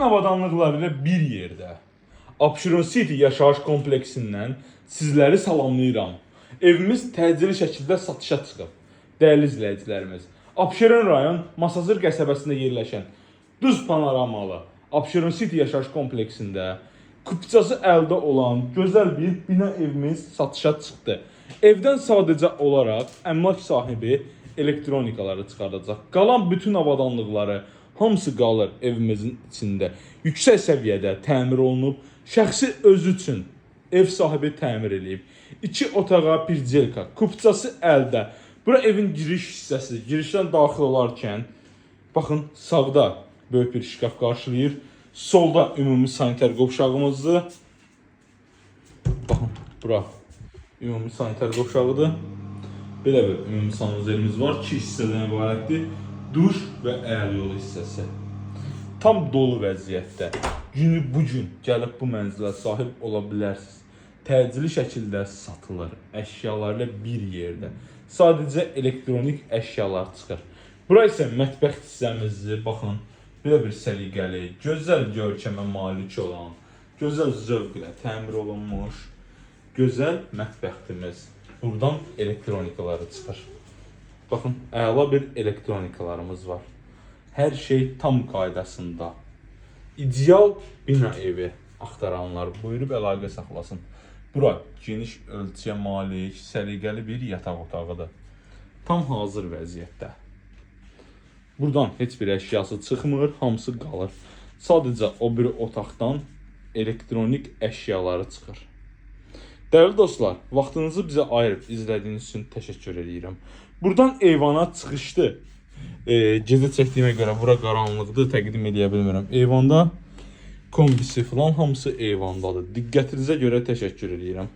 Avadanlıqları ilə bir yerdə Abşeron City yaşayış kompleksindən sizləri salamlayıram. Evimiz təcili şəkildə satışa çıxıb. Dəyərli izləyicilərimiz, Abşeron rayon Masazır qəsəbəsində yerləşən düz panoramalı Abşeron City yaşayış kompleksində kupçası əldə olan gözəl bir bina evimiz satışa çıxdı. Evdən sadəcə olaraq əmlak sahibi elektronikaları çıxardacaq. Qalan bütün avadanlıqları hamısı qalır evimizin içində. Yüksək səviyyədə təmir olunub, şəxsi özü üçün ev sahibi təmir eləyib. İki otağa bir celka, kupçası əldə. Bura evin giriş hissəsi. Girişdən daxil olarkən baxın, sağda böyük bir şkaf qarşılayır. Solda ümumi sanitar qovşağımızdır. Baxın, bura ümumi sanitar qovşağıdır. Belə bir ümumi sanuzelimiz var. İki hissədən ibarətdir. Duş və ayaq yolu hissəsi. Tam dolu vəziyyətdə. Günü bu gün gəlib bu mənzilə sahib ola bilərsiniz. Təcili şəkildə satılır. Əşyalarla bir yerdə. Sadəcə elektronik əşyalar çıxır. Bura isə mətbəx hissəmizdir. Baxın, belə bir səliqəli, gözəl görkəmə malik olan, gözəl zövqlə təmir olunmuş gözəl mətbəximiz. Buradan elektronikaları çıxır. Baxın, əla bir elektronikalarımız var. Hər şey tam qaydasında. İdeal bina evi axtaranlar buyurub əlaqə saxlasın. Bura geniş ölçüyə malik, səliqəli bir yataq otağıdır. Tam hazır vəziyyətdə. Buradan heç bir əşyası çıxmır, hamısı qalır. Sadəcə o biri otaqdan elektronik əşyaları çıxır. Dəyərli dostlar, vaxtınızı bizə ayırıb izlədiyiniz üçün təşəkkür edirəm. Buradan eyvana çıxışdı. Gecə çəkdiyimə görə bura qaranlıqdır, təqdim eləyə bilmirəm. Eyvanda kombisi falan hamısı eyvandadır. Diqqətinizə görə təşəkkür edirəm.